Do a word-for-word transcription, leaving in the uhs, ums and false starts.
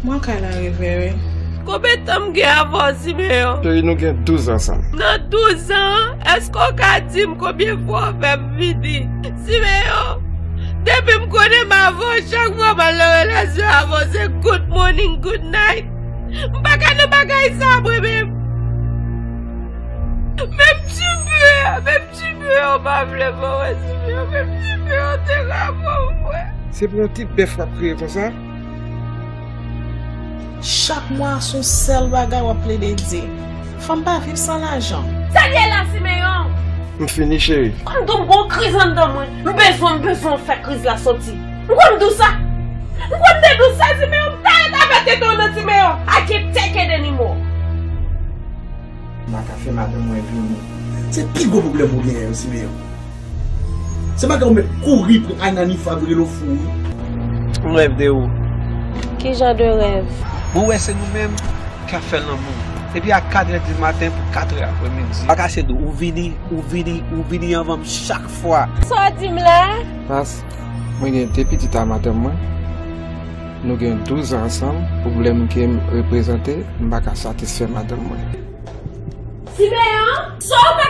Mwen kay la, Reverend. Konbyen tan m gen avè w, Simeyon? Cheri, nou gen douz ansanm. Nan douz an, èske w ka di m konbyen fwa w fè m vini? Simeyon, depi m konnen m avè w, chak fwa m al nan relasyon avè w, se good morning, good night. M pa ka nan bagay sa, mwen menm. Menm ti pè, menm ti pè, w pa vle fè w wè, Simeyon, menm ti pè, w te ka fè w wè. Se pou yon ti bèf w ap kriye konsa? Chak mwa, se yon sèl bagay w ap plede di. Fanm pa viv san lajan. Sa l ye la, Simeyon? M fini, cheri. Konn di w m gon kriz anndan mwen. M bezwen, m bezwen w fè kriz la soti. M konn di w sa. M konn te di w sa, Simeyon. M ta ret avè tete w nan, Simeyon. I can't take it anymore. M pa ka fè madanm mwen vini. Se pi gwo pwoblèm ou genyen yo, Simeyon. Se bagay ou mèt kouri pou al nan Nifa vire lo fou wi. M rèv de ou. Ki jan de rèv? Mwen wè se nou menm k ap fè lanmou. Depi a katrè di maten pou katrè aprèmidi. Pa kase do, ou vini, ou vini, ou vini anvan m chak fwa. Sa w di m la? Pas, mwen gen de pitit a madanm mwen. Nou gen douz an ansanm. Pwoblèm ke m reprezante, m pa ka satisfè madanm mwen. Simeyon, sa w pa